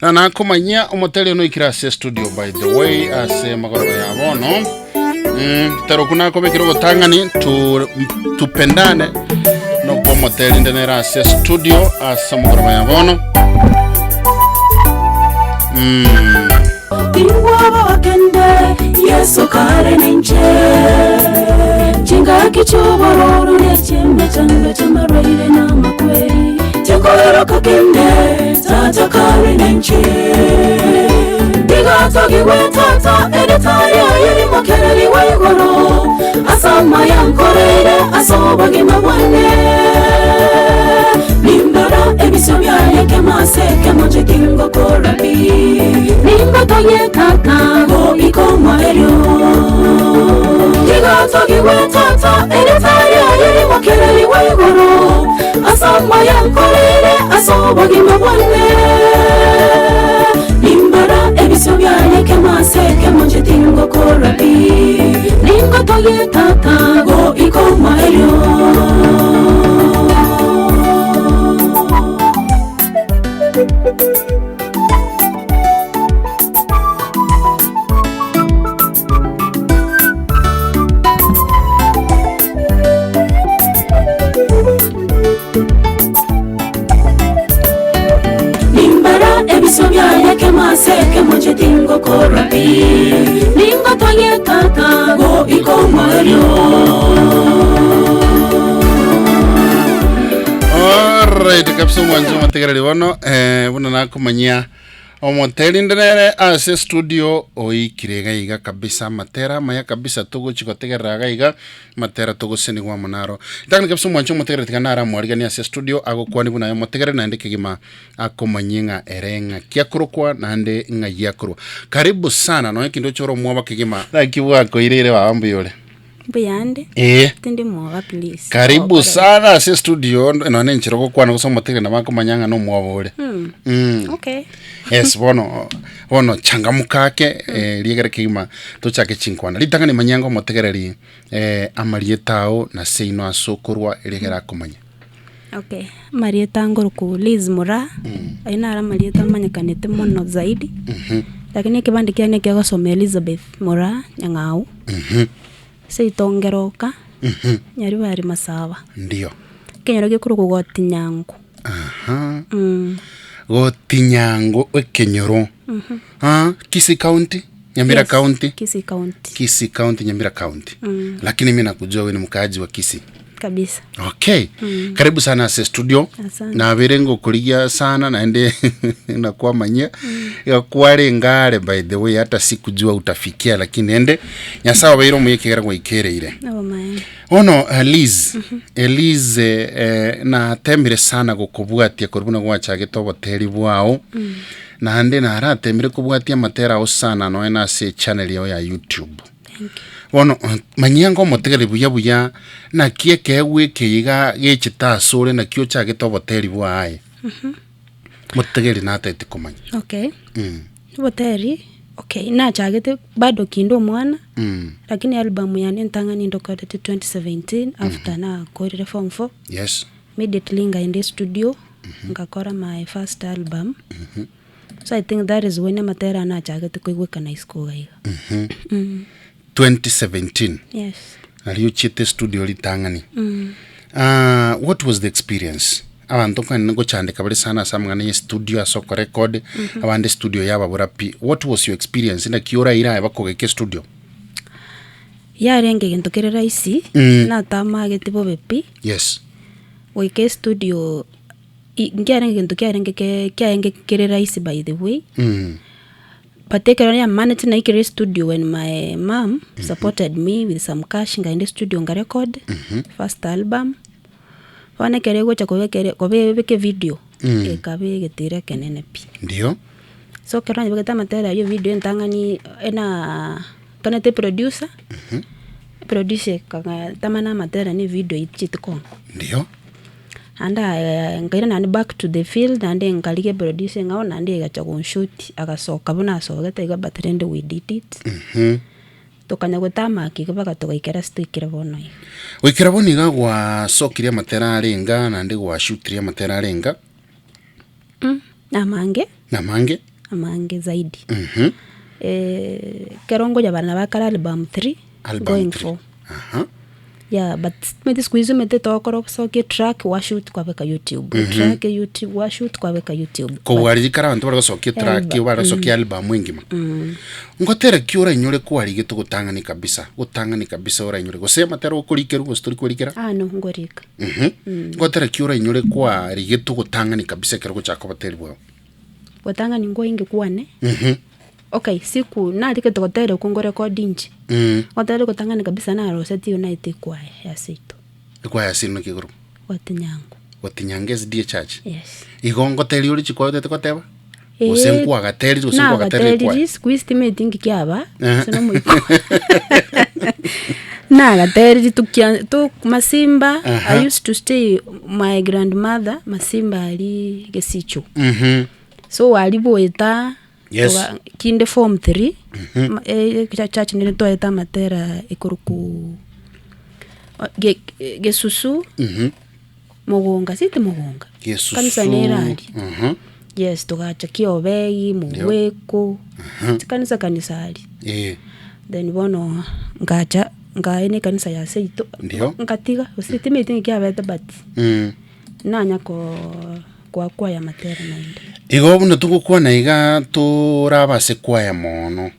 Na nakomanyia omoteri ono oikire ase studio by the way ase magoroba ya bono. Tero nakobekire obotang'ani tu, tupendane nokwo omoteri nde nere ase studio ase omogoroba ya bono. Tingwaba kende Yesu kare ninche Chingaki chi'obororo ne chi'emechando chi'amarwaire n'amakweri Tikoiroka kende Tata kare ninche Tigatogigwe Tata erieta riaye rimokererigwe igoro Ase amaya nkoreire ase obogima bwane Nimbara ebisio biaye ekemo ase ekemo nche tingokora pi Ningotogie Tata goika omoerio Tigatogigwe Tata erieta riaye rimokererigwe igoro Ase amaya nkoreire ase obogima bwane Nimbara ebisio biaye ekemo ase ekemo nche tingokora pi Ningotogie Tata goika omoerio. Nimbara ebisio biaye ekemo ase ekemo nche tingokora pi Ningotogie Tata goika omoerio. Alright, kabisa omwancho omotegereri bono eh, buna nakomanyia omoteri nde nere ase studio oikire iga iga kabisa amatera amaya kabisa togochi gotegerera iga iga Matera togosenigwa amo naro. Ritang'ani kabisa omwanche omotegerere tiga nare amwariganie ase estudio agokwanie buna aye omotegerere naende kegima akomanyie ng'a ere ng'aki akorokwa naende ng'ai akorwa. Karibu sana nonya kende oche ore omwoba kegima. Naki bwakoireire baba mbuya ore? Mbuyande, Ee. tindi mwoba please. Karibu Gokora. sana ase estudio nonya na enchera ogokwana gose omotegerere nabo akomanya ng'a nomwoba ore. Mm. Okay. Yes bono bono changamuka ake eh, riegere kegima tochake chinkwana. Ritang'ani manya ng'a omotegereri eh, amarieta ao na seino ase okorwa eriegere akomanya. Okay, amarieta ngoroku Liz Moraa, ayio naro amarieta amanyekanete mono zaidi, lakini ekebande kiane kiagosoma Elizabeth Moraa Nyang'au, seito ngeroka, Nyaribari Masaba, Ndio. ekenyoro gekorokwa Gotinyangu. Aha. Gotinyango ekenyoro. Ah, Kisii County, Nyamira Yes, County. Kisii County. Kisii County, Nyamira County. Lakini mimi nakujua wewe ni mkaaji wa Kisii. Kabisa. Okay. Karibu sana ase studio. Asante. Nabere ngokorigia sana naende nakwamanyia. Kware ngare by the way hata sikujua utafikia lakini ende Nyasaye obeire omuya ekegera gwaikereire. Obomaene. Bono Liz, Liz natemire sana gokobwatia korwa buna gwachagete oboteri bwao, naende naratemire kobwatia amatera ao sana nonya na ase echannel yao ya YouTube. Bono manyia ng'a omotegereri buya buya naki ekeegwa eke iga gechete asore naki ochagete oboteri bwao aye. Motegereri natagete komanya. Okay. Oboteri, okay, nachagete bado kinde omwana, lakini album yane entang'ani ndokorete 2017 after nakorire form four, Yes. immediately nkaenda estudio, nkakora my first album, so I think that is when amatera ane achagete koigwekana isiko iga iga. 2017 Yes. Nario ochiete studio ritang'ani. Ah, what was the experience? Abanto nkoenda ngochandeka bare sana ase amang'ana ya estudio ase okorecord, abande estudio yababora pi. What was your experience? Naki oraire aye bakogeka estudio? Yarenge egento kere rahisi, natamageti bobe pi, Yes. goika estudio i- nkiarenge egento kiarenge ke kiarenge kere rahisi by the way. But ekero yamaneti naikire estudio when my mum supported me with some cash nkaenda estudio nkarecord first album, bono ekero egocha koba ekere koba ebeke video, ekaba egetiro ekenene pi. Ndio. So ekero nanyebegete amatera aywo evideo entang'ani enaa nkanete producer, eproducer ekang'a tama na amatera na evideo eywo tichieti kong'a. Ndio. Naende aye nkaira naende back to the field naende nkarigia eproducer eng'ao naende egacha gonshoti agasoka buna asogete iga but rende we did it. Tokanya gotamaka iga mpaka togaikera ase toikire bono iga. Goikera bono iga gwasokirie amatera arenga naende gwashutirie amatera arenga? Namange. Namange? amange zaidi. Ekero nkonya nabo akare album three, Album going three. four. Aha. Yeah, but omanyete siku hizi omanyete togokora gosokia etrack washoot kwabeka youtube, etrack youtube washoot kwabeka youtube. But Kobua riria kare abanto bare gosokia etrack Album, bare gosokia album engima. Ngotere ki orainyore kwarigete gotang'ani kabisa, gotang'ani kabisa orainyore gose amatera okorikerwa gose tori korikera? Ah no, nkorika. Ngotere ki orainyore kwarigete gotang'ani kabisa ekero ogochaka oboteri bwao? Gotang'ani nkoinge kwane. Okay, siku narigete gotera okwo nkorekodi inche, gotera gotang'ani kabisa narosetie naete ekwaya ya seito. Ekwaya ase naki ekorokwa? Gotinyangu. Gotinyangu SDA Church? Yes. Igo ngoteria ore chikwaya otagete goteba? Gose Eeh, nkwagaterire gose nkwagaterire ekwaya? nagateriri siku hizi timanyeti nki kiaba, Ehe. ase nomoika nagateriri tokia to masimba, I used to stay my grandmother masimba aria gesicho. So aria boeta. Yes. Toga kinde form three, ma- church nere twaete amatera ekorokwa ge- gesusu, mogonga siti mogonga, Gesusu. kanisa nere aria. Yes, togacha kiobegi, mogweko, chikanisa kanisa aria. Eh. Then bono ngacha nkaye na ekanisa ya seito, Ndio. nkatiga gose timanyeti ng'aki kiabete but nanya koo. Koakwaya amatera naende. Igo buna togokwana iga torabe ase kwaya mono.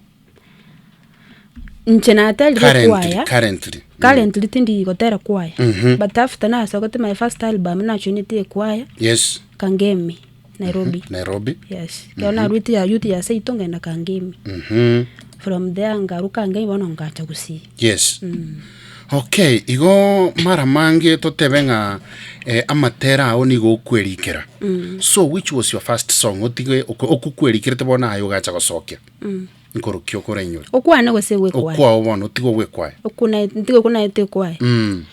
Inche naterire Currently, kwaya. currently. Currently tindi gotera kwaya. But after nasogete my first album nachunete ekwaya. Yes. Kangemi, Nairobi. Nairobi. Yes. Ekero narwete ya youth ya seito ngenda Kangemi. From there nkarwa Kangemi bono ngacha Gusii. Yes. Okay, igo mara mange totebe ng'a eh, amatera ao nigo okwerikera. So which was your first song otige okukwerikirete bono aye ogacha gosokia? Nkorokia okorainyore. Okwane gose gwekwaya? Okwao bono otige ogwekwaya. Okuna ntige okunaete ekwaya. Mm.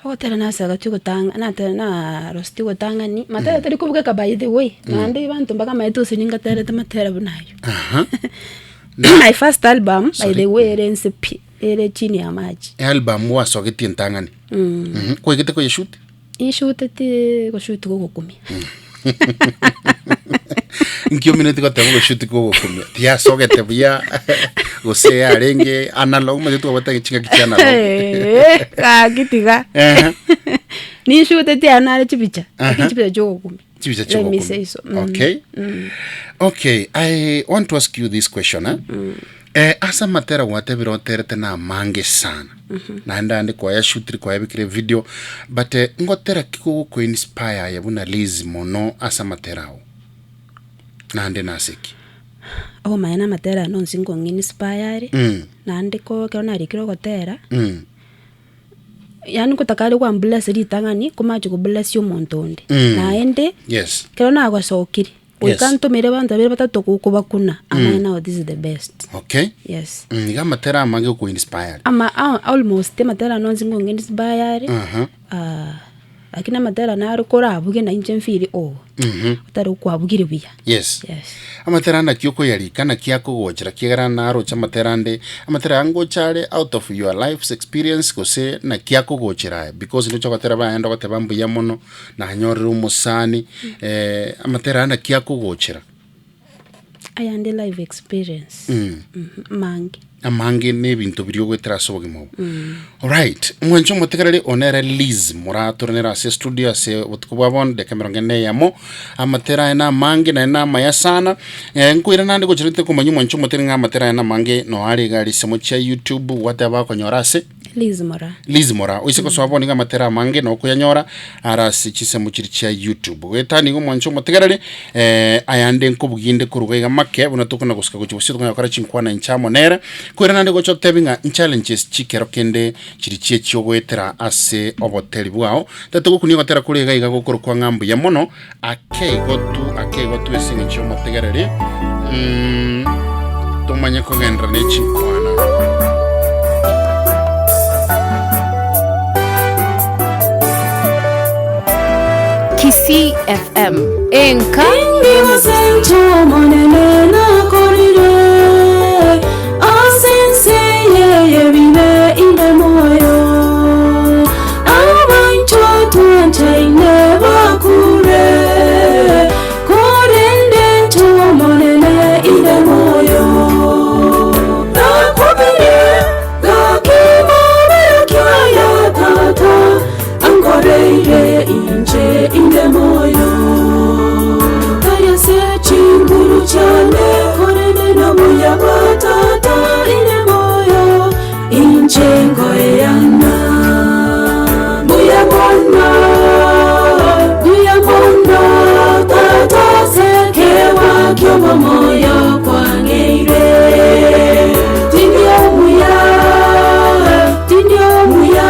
Ogotera nasagatie ogotanga natera narosetie ogotang'ani, matera tari kobugeka by the way, naende abanto mbakamaete gose ningaterete matera buna aywo. Aha. My first album by Sorry. the way ere inse pi, ere chini ya maji. Album gwasogetie entang'ani. Mhm. Kwaigete koyeshoot? Inshuteti goshuti gogokumia. Nki omineti goteba ogoshuti kogokumia? Tiyasogete buya gose yarenge analog omanyete twabwate chingaki chia analog. Eeh, gaki tiga. Ehe. Ninshuteti aye nare chibicha, lakini chibicha chiogokumia. Chibicha Let me chiogokumia. say so. Mm. Okay. Okay, I want to ask you this question eh? Eh, ase amatera gwatebire oterete na amange sana naende ande kwayashutire kwayabekire video but eh, ngotera ki gogokoinspire aye buna Liz mono ase amatera ao naende nase ki? Okomanya na amatera aya nonsi nkong'inspire are, Mm. naende ko ekero narikire ogotera, Mm. yaani ngotaka are gwa bless ritang'ani, komache kobless omonto onde. Mm. Naende, Yes. ekero nagosokire, goika Yes. ntomere abanto babere batato gokobakuna, amanye now this is the best. Okay. Yes. Mm, iga amatera amange gokoinspire. Ama a- almost amatera aya nonsi nkong'inspire are, Aha. lakini amatera naro korabuge na inche nfeel oh, otari kwabugire buya. Yes. Yes. Amatera aya naki okoyarika, naki akogochera kiagera naroche amatera ande, amatera aya ngocha are out of your life's experience gose naki akogochera aye because ndoche ogotera baende ogoteba mbuya mono, nanyorire omosani, amatera aya naki akogochera. Ayande life experience. Amange. Amange na ebinto biria ogoetera ase obogima obo. Alright, mwanche omotegereri one ere Liz moratoranere ase studio ase obotuko bwa bono dakika emerongo ene na eyemo, amatera aye na amange naende na amaya sana, nkoira naende gochia komanya omwanche omotegereri ng'a amatera aye na amange no are iga aria ase chia YouTube gwateba bakonyora ase. Liz Moraa. Liz Moraa, oise gosoa bono iga amatera amange na okoyanyora are ase chinsemo chiria chia YouTube. Goetania iga omwanche omotegereri, ayande nkobugia inde koruga iga make buna tokona gosuka gochia bosio tokonyara gokora chinkwana inche amo nere, koira naende gocha otebi ng'a nchallenges chikero kende chiri chie chiogoetera ase oboteri bwao. Tata gokunia ogotera kore iga iga gokorokwa ng'a mbuya mono, ake igo tu ake igo tu ase eng'encho y'omotegereri, tomanye kogenderera ne chinkwana. Kisii FM, enka Ingibasencho Omonene nakorire, ase ense eye y'ebibe inde moyo. Abanchwa twanchaine bakure, korende inche Omonene chinguru chiane, korende nobuya bwa Tata inde moyo, inche nkoeyana. Mbuya mono, mbuya mono, Tata, ase ekeegwa ki'obomoyo kwang'eire. Tindi omuya, tindi omuya,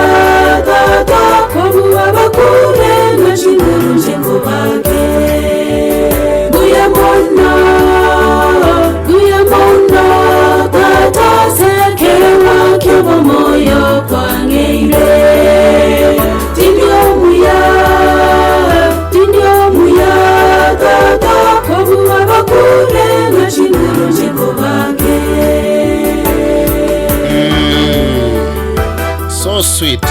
Tata, kobua abakure ng'a chinguru nche nkobake. Mbuya mono, mbuya mono, Tata, ase ekeegwa ki'obomoyo kwang'eire. Tindi omuya, tindi omuya, Tata, kobua abakure ng'a chinguru nche nkobake. So sweet.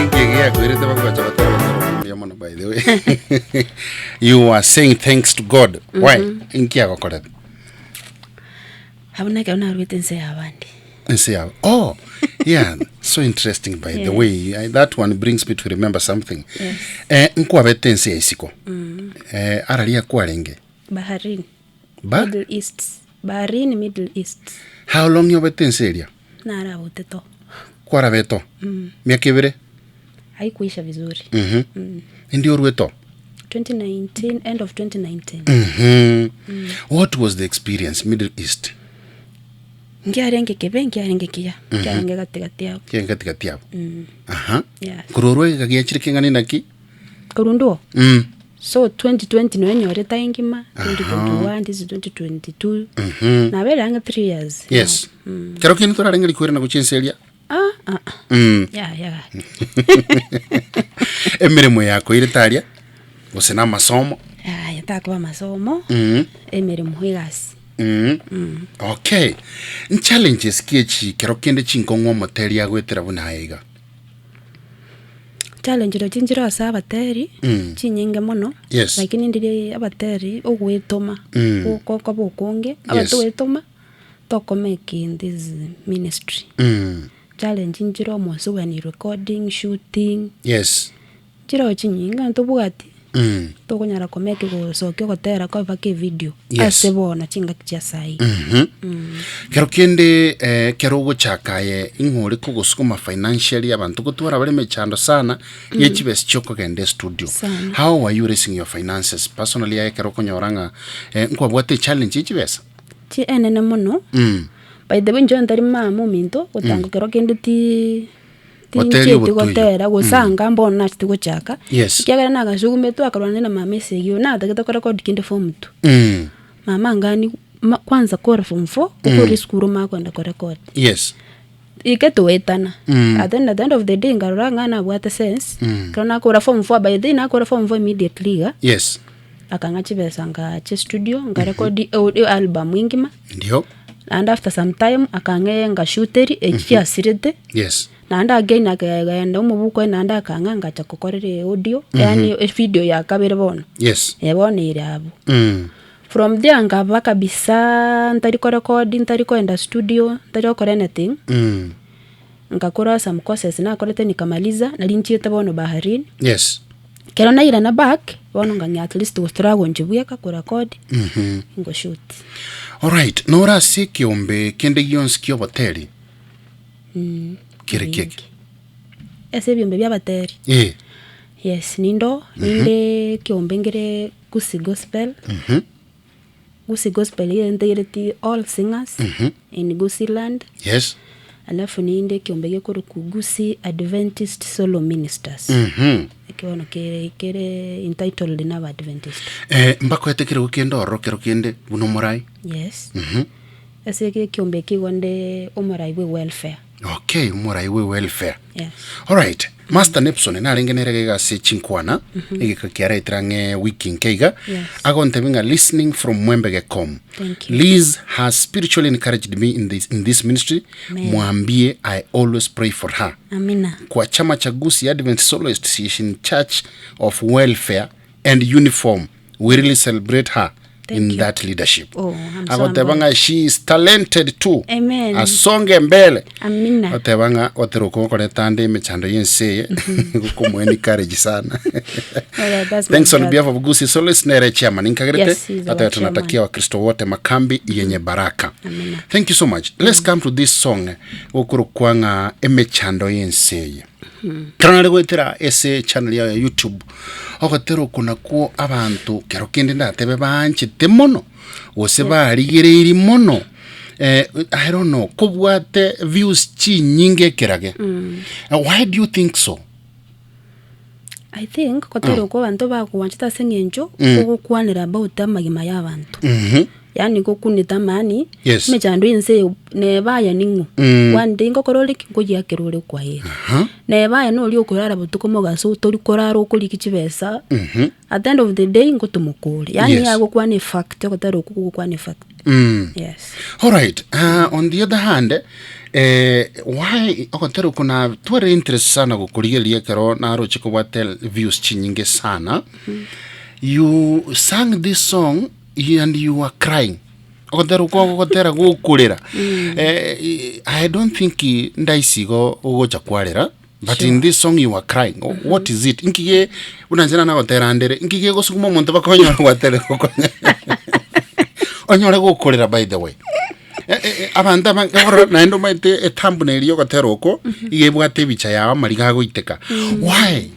Inki giakoirete bagocha batera batera mbuya mono by the way. You are saying thanks to God. Why? Inki agokorete? Abwo nekero narwete ense ya abande. Ense yabo. Oh, yeah, so interesting by the way. I, that one brings me to remember something. Yes. Eh, nkwabete ense ya isiko. Eh, araria kwarenge. Bahrain. Ba? Middle East. Bahrain, Middle East. How long yobete ense eria? Narabute to. Kwarabete Miaka ebere? Haikuisha vizuri. Mhm. Indi orwete oo? 2019, end of 2019. Mhm. What was the experience Middle East? Nkiarenge kebe, nkiarenge kiya. Nkiarenge gatigati abo. Kiarenge gatigati abo. Aha. Yes. Korwa orwo egeka giachire keng'ana naki? Korwa ndwo? So 2020 noyo nyorete aye engima, 2021, this is 2022. Nabeire ang'e 3 years. Yes. Kero kende torarenge rikwerana gochia ense eria? Ah, ah, ah. Ya, ya. Emeremo yakoirete aria gose na amasomo? Yaya, takoba amasomo, emeremo, egasi. Okay. Nchallenges ki echi kero kende chinkong'u omoteri agoetera buna aye iga? Challenge roche nchire ase abateri, chinyinge mono, Yes. lakini ndiri abateri ogwetoma, gokoba okonge, abatoetoma, toko make in this ministry. Challenge nchire omonsi when you recording, shooting, Yes. nchireo chinyinge onye tobwati, tokonyara komake gosokia ogotera kobe mpaka evideo, Yes. ase bono chingaki chia saii. Kero kende eh, kero ogochaka aye ing'o ore kogosukuma financially abanto gotwara bare emechando sana ye chibesa chia okogenda estudio. Sana. How were you raising your finances personally aye ekero okonyora ng'a eh, nkwabwate echallenge ye chibesa? Chi enene mono, by the way inche onye ntari mama ominto, gotanga kero kende ti Gotera tinchieti obotuyo. gotera gose anga mbono nachete gochaka, Yes. ekiagera nagasugumetwe akarwana na mama esegi oyo, natagete korekodi kende form two. Mama angani ma kwanza kore form four, okore esukuru omanye kogenda korekodi. Yes. Ike toetana, at the at the end of the day nkarora ng'a nabwate sense, ekero nakora form four by the nakora form four immediately iga, Yes. akang'a chibesa ngacha estudio, nkarekodi e album engima. Ndio. Naende after some time akang'ee ngashuteria eki chiasirete, Yes. naende again akagenda omobuko oye naende akang'a ngacha gokorera eaudio, yaani evideo ya kabere bono, Yes. eh bono ere abwo. From there nkaba kabisaaa ntari korekodi, ntari koenda studio, ntari gokora anything, nkakora some courses nakorete nikamaliza, nari nchiete bono Bahrain. Yes. Ekero nairana back, bono ngang'ea at least gose toragonchia bweka korekodi, ngoshoot. Alright, nore ase ekeombe kende gionsi ki'oboteri? Kere kieki? Ase ebiombe bia abateri? Eh. Yes, nindo, ninde ekeombe nkere Gusii Gospel, Gusii Gospel iga entegereti all singers in Gusiiland. Yes. Alafu ninde ekeombe gekorokwa Gusii Adventist Solo Ministers. Ekio bono kere kere entitled na Abaadventist. Eh, mbakoete kerogo kende ororo kero kende buna omorai? Yes. Ase eke ekeombe eke igo nde omorai bwe welfare. Okay, omorai bwe welfare. Yes. Alright, Master Nepson narenge nere iga ase chinkwana, egeka kiaretire ang'e wiki nke iga, Yes. agontebia ng'a listening from Mwembe Gekom. Thank you. Liz has spiritually encouraged me in this, in this ministry. Amen. Mwambie I always pray for her. Amina. Kwa chama cha Gusii Advent Soloist she is in charge of welfare and uniform. We really celebrate her. Thank in you. that leadership. Oh, I'm so Agoteba humbled. ng'a she is talented too. Amen. Asonge mbele. Amina. Oteba ng'a otera okogokoreta ande emechando y'ense eye gokomoa encourage sana. Alright, that's my Thanks on brother. behalf of Gusii Solace nere chairman inkagerete Yes, he's our ata tunatakia chairman. Wakristo wote makambi yenye baraka. Amina. Thank you so much. Let's come to this song gokorokwa ng'a emechando y'ense eye. Kero nare goetera ase channel yao ya YouTube ogotera oko nakwo abanto kero kende ndatebe baanchete mono gose barigereiri mono eh, I don't know kobwate views chinyinge ekerage. Why do you think so? I think gotera okwo abanto bagoanchete ase eng'encho ogokwanera about amagima ya abanto. Yaani gokunete amaani, Yes. emechando ya ense eye neba aye ning'o, one day ngokora ore ki? Nkoyiakera ore kwaheri. Neba aye noria okorara botuko mogaso otori korara okoriki chibesa, at the end of the day ngotomoka ore. Yaani Yes. agokwana efact, ogotera okwo gogokwana efact. Yes. Alright, on the other hand, eh, why ogotera oko na tware interest sana gokorigereria ekero naroche kobwate views chinyinge sana. You sang this song and you were crying. Ogotera oko ogotera gokorera. Eh, I don't think ndaisi igo ogocha kwarera. But in this song you were crying. What is it? Inki ge buna inche nagotera ndere. Inki gegosukuma omonto mpaka onyore gwatere gokonya. Onyore gokorera by the way. Eh, eh, eh, abanto abange ororo naende omanyete ethumbnail ya ogotera oko iga ebwate ebicha yao amariga agoiteka. Why?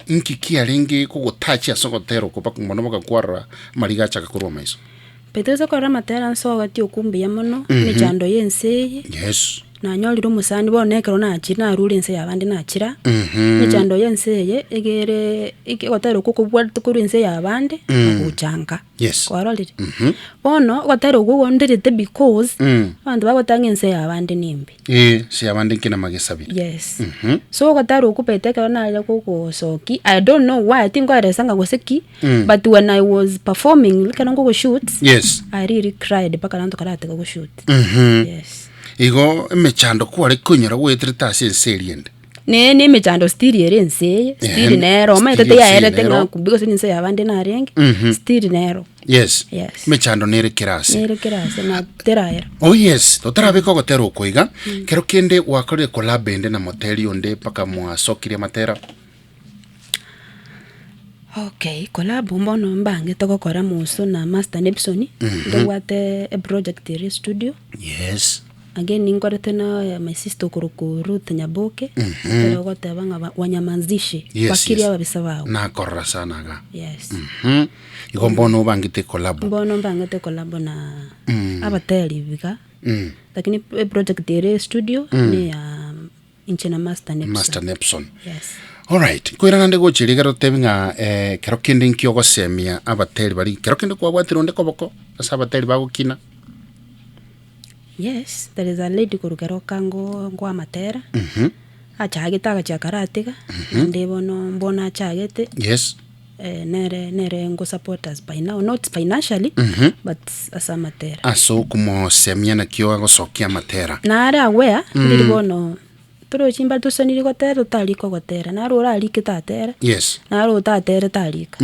Inki kiarenge kogotachia ase ogotera oko mpaka mono bagakwarora amariga achaka korwa amaiso? By the way ase okorora amatera nse ogati okwo mbuya mono, emechando ya ense eye. Yes. Nanyorire omosani bono ekero nachire narure ense y'abande nachira, emechando ya ense eye egere ogotera okwo okobwate korwa ense y'abande na gocha nka. Yes. Kwarorire? Bono ogotera okwo gonderete because, abanto bagotanga ense y'abande nembe. Eh, ense y'abande nkina magesabire. Yes. So ogotera okwo baito ekero nare gogosoki, I don't know why tinkoeresa ng'a gose ki, but when I was performing ekero nkogoshoot, Yes. I really cried mpaka abanto karatiga goshoot. Yes. Igo emechando kware koinyora gweterete ase ense eria ende. Ne ne emechando still ere ense eye, still Ehe, nero, omanyete still ense eye teyaerete nero. ng'a kumbe gose ninse y'abande narenge, still nero. Yes. Yes. Emechando nere kera ase. Nere kera ase na teraera. Oh yes, totarabeka ogotera oko iga, kero kende gwakorire collab ende na moteri onde mpaka mwasokirie amatera. Okay, collab mbono mbangete gokora moso na Master Nebson, ntobwate eproject ere studio. Yes. Again ninkorete na my sister okorokwa Ruth Nyaboke, ekero ogoteba ng'a ba- wanyamanzishe, Yes, bakirie yes. ababisa bago. Nakorora sana iga. Yes. Igo mbono obangete collab. Mbono mbangete collab na abateri biga, lakini eproject ere studio ne ya inche na Master Nebson. Master Nebson. Yes. Alright, nkoirana nde gocha erio ekero totebi ng'a eh, kero kende nki ogosemia abateri baria, kero kende kwabwatire onde koboko ase abateri bagokina? Yes, there is a lady korwa Keroka ngo ngwamatera, achagete agachaka aratiga, naende bono mbono achagete, Yes. nere nere ngo support us by now, not financially, but ase amatera. Ase okomosemia naki agosokia amatera. Nare aware, ndiri bono torochi mbare tosanire gotera totarika ogotera, naro orarike tatera, Yes. naro otatere tarika,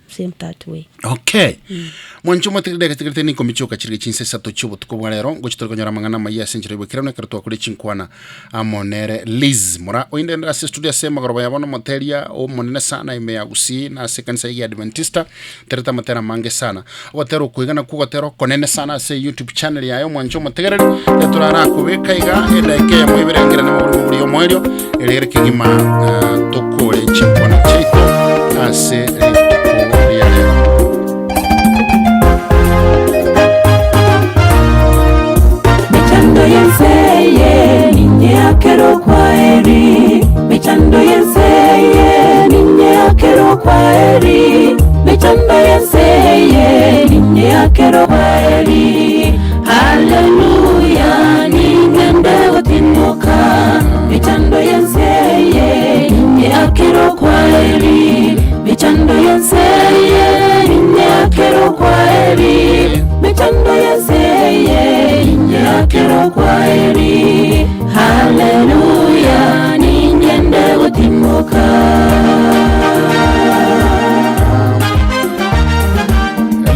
same that way. Okay. Mwanche omotigere dakika chigerete nikomi chioka chirige chinsa isato chiobotuko bwa rero ngochi tore konyora amang'ana amaya ase enchera y'oboikeranu ekero twakore chinkwana amo nere Liz Mora oinde ende ase estudio ase emagoroba ya bono omoteria omonene sana ime ya Gusii na ase ekanisa ya Adventista terete amatera amange sana ogotera okoiga nakwo ogotera okonene sana ase YouTube channel yaye omwanche omotegereri etorara kobeka iga edaika eyemo ibere engere na amagoro buri omoerio ere kegima tokore chinkwana chiaito ase rituko ria rero. Mechando yenseye ninyeakero kwaheri mechando yenseye ninyeakero kwaheri mechando yenseye ninyeakero kwaheri haleluya ningende gutimoka mechando yenseye ninyeakero kwaheri mechando yenseye ninyeakero kwaheri mechando yenseye ninyeakero kwaheri haleluya ningende gutimoka.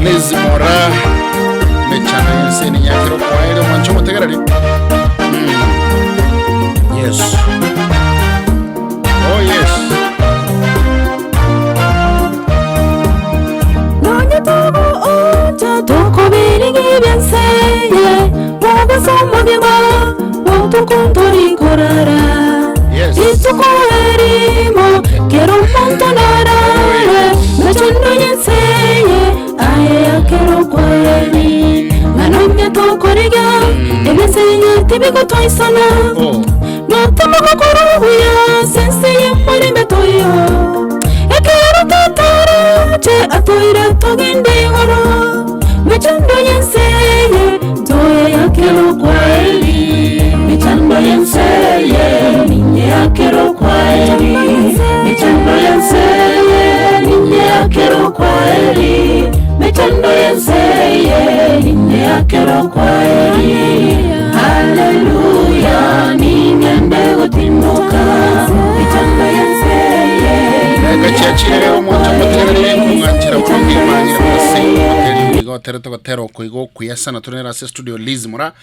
Liz Mechando yense ninyakire okwaere omwancho omotegereri. Yes. Oh yes. Nonye togo ocha tokobiriga ebienseye mogaso omogima botuko ntorikorara Yes. rituko erimo kero omonto narare mechando yenseye aye yakero kweri ng'a nonye tokorigia ebienseye tibigotwaisana Oh. Notama gokora obuya ase ense y'omorembe toiyo, ekero totoroche atoire togende igoro, mechando y'ense eye toyeyakere okwaeri. Mechando y'ense eye ninyeyakere okwaeri, mechando y'ense eye ninyeyakere okwaeri, mechando y'ense eye ninyeyakere okwaeri. Haleluya, ningende gotimoka, mechando y'ense eye. Gachiachire omonto omotegerere kong'anchera bono ng'imanyire buna ase omoteri igo oterete gotera oko igo okuya sana tore nere ase studio Liz Mura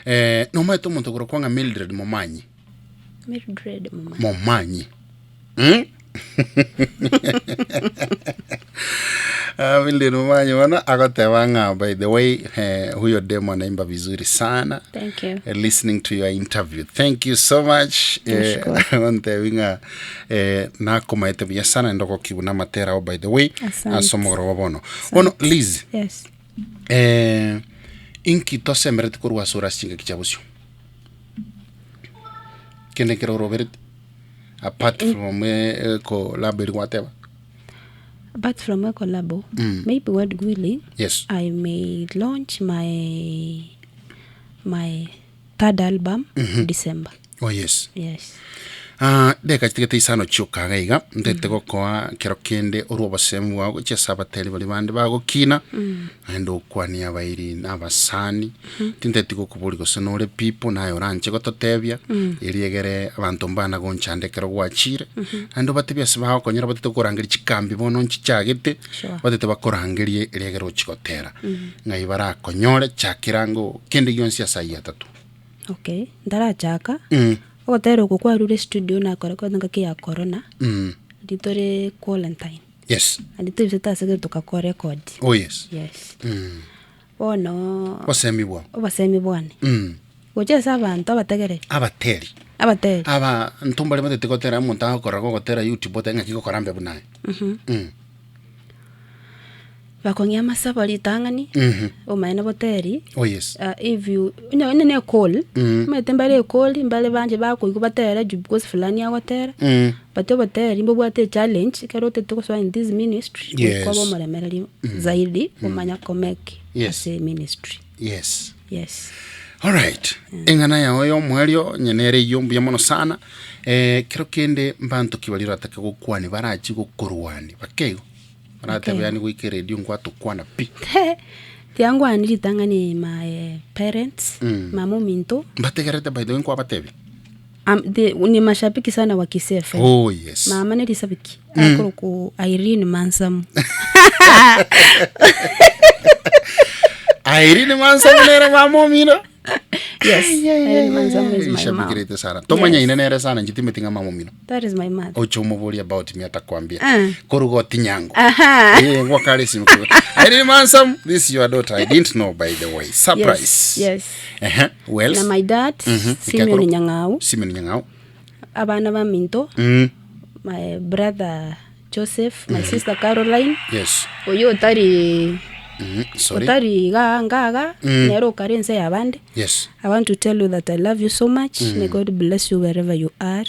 eh, nomaete omonto okorokwa ng'a Mildred Momanyi Mildred Momanyi. Momanyi mm? Ah, Mildred Momanyi bono agoteba ng'a by the way eh, huyo demo anaimba vizuri sana Thank you. eh, listening to your interview thank you so much eh, Nashukuru. ontebi ng'a eh, nakomaete buya sana naende ogokigwa amatera ao by the way Asante. ase omogoroba bono bono Liz Yes. eh, inki tosemereti korwa ase ore ase chingaki chia bosio Kende nkere orobereti apart from eh, collab eri gwateba. Apart from a collabo, maybe God willing, Yes. I may launch my my third album December. Oh yes. Yes. Ah, deka chitigete isano chioka iga iga ntete gokoa kero kende orwe obosemi bwao gochia ase abateri baria bande bagokina naende okwanie abairi na abasani tinteti gokoboria gose nore people naye oranche gototebia erio egere abanto mbana gonchanda ekero gwachire naende obatebie ase bagokonyora batete korangeria chikambi bono nchichagete Sure. batete bakorangerie erio egere ochie gotera ng'ai barakonyore chakera ngo kende gionsi ase ayio atato. Okay, ntarachaka, ogotera oko kwarure studio nakore kwanza engaki ya corona, riria tore quarantine, Yes. naende toibisete ase gete togakora record. Oh yes. Yes. Bono Obosemi bwao. obosemi bwane, gocha ase abanto abategereri, Abateri. abateri, Aba nto mbare batete gotera omonto agokora gogotera youtube otebe ng'aki gokora mbe buna aye. Bakong'ia amasabo ritang'ani, omaene boteri, Oh yes. ah, if you onye onye na ecall, omanyete mbare ecall, mbare banche bakoigwa batere juu because fulani agotera, but oboteri mbobwate echallenge, ekero otagete gosoa in this ministry, Yes. goika obe omoremereri zaidi, omanya komake Yes. ase eministry, Yes. yes. Alright. Eng'ana yao ya omoerio onye nere eyio mbuya mono sana. Eh, kero kende mbanto ki baria oratake gokwania barachi gokorwania bakeigo. Baratebe yaani goika eredio nkwatokwana pi. Tiangwani ritang'ani my parents, mama ominto, Mbategerete by the way nkwabatebia. am, the, ni mashabiki sana wa Kisii FM. Oh yes. Mama ne risabiki akorokwa Irene Mansamu. Irene Mansamu nere mama omino. Yes, Irene Mansamu is my mom. Ishabikirete sana. Tomanya ine nere sana nchitimeti ng'a mama omino. That is my mother. Oche omoborie about me atakwambia. Ah. Koruga otinyango. Aha. Eh, ngwakare esimu koruga. Irene Mansamu, this is your daughter. I didn't know by the way. Surprise. Yes, yes. Ehe, who else? Na my dad, Simeon Ikakoro- Nyang'au, Simeon Nyang'au. abana baminto, my brother Joseph, my sister Caroline, Yes. oyo otari Sorry. otari iga ngaga, nere okare ense y'abande. Yes. I want to tell you that I love you so much. May God bless you wherever you are.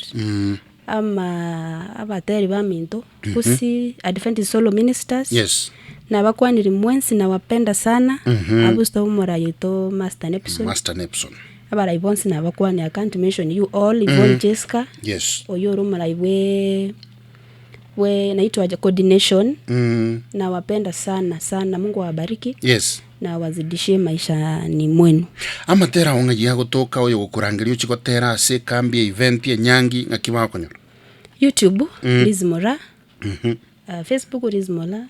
Ama abateri baminto, Gusii Adventist Solo Ministers. Yes. Nabakwanire mwensi nawapenda sana. Abusta omorai oito Master Nepson. Master Nepson. Abarai bonsi nabakwanire I can't mention you all, Yvonne Jessica. Yes. Oyo ore omorai bwe bwe naitwa coordination. Nawapenda sana sana, Mungu awabariki. Yes. Na awazidishie maishani mwenu. Amatera ao ng'ai agotoka oyo gokorangeria ochie gotera ase ekambi, event, enyangi, ng'aki bagokonyora? YouTube, Liz Moraa. Facebook, Liz Moraa.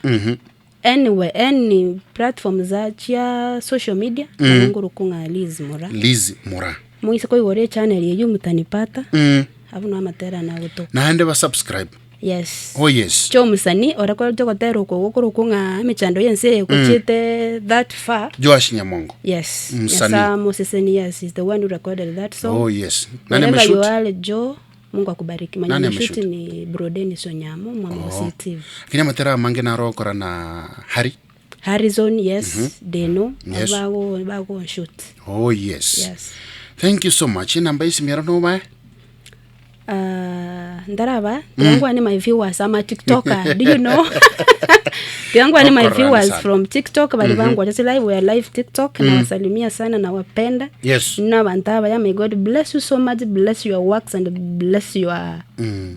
Anywhere, any platform za chia social media, nabo nkorokwa ng'a Liz Mura. Liz Mura. Moise koigora echannel eyio mutanipata, Mm. abwo nabo amatera ane agotoka. Naende ba subscribe. Yes. Oh yes. Chia omosani orekorete ogotera oko gokorokwa ng'a emechando y'ense eye gochiete that far. Joash Nyamongo. Yes. Msanii. Nyasaye amoseseni, yes, he's the one who recorded that song. Oh yes. Nani Wherever you ameshoot? are, Joe, Mungu akubariki. Mwenye Nani ameshoot ameshoot? ni bro Dennis Onyamo, Mwamba oh. CTV. Lakini amatera amange naro okora na Harry. Harrison, yes, Deno, Yes. bago bago shoot. Oh yes. Yes. Thank you so much. Enamba y'esimero nobae? Ah, ndaraba tiangwa ni my viewers ama tiktoker do you know tiangwa ni my Okorana viewers sana. from tiktok bali bangu mm live we are live tiktok nawasalimia sana nawapenda Yes. na bantu abaya may god bless you so much bless your works and bless your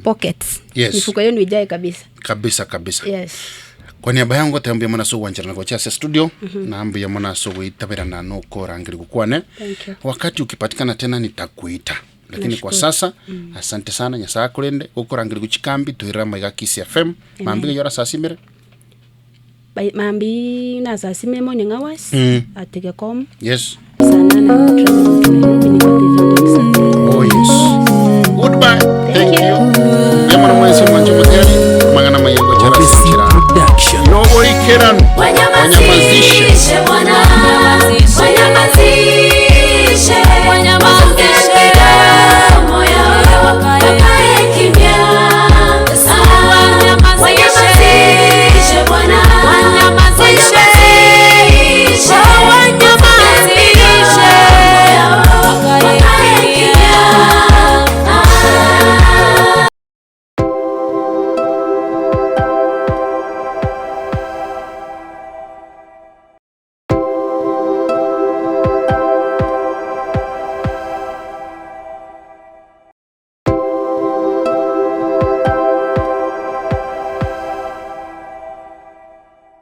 pockets Yes. mifuko yenu ijae kabisa Kabisa kabisa. yes Kwa niaba yangu tembia mwana so wanchana kwa chase studio mm-hmm. na ambia mwana so witabira no korangiri gukwane. Thank you. Wakati ukipatikana tena nitakuita. Lakini kwa sasa mm. asante sana Nyasaye akurinde gukorangiri guchikambi twirira maiga Kiss FM mambiga yora sasimire Mambi nasasime morning hours at Tegecom yes saa nane na travel to Nairobi nipate event on Sunday. Oh yes. Goodbye. Thank you. Yamana mwese mwancho muteri mangana mayengo chara Obesi chira. Production. Noboikerano. Wanyamazini.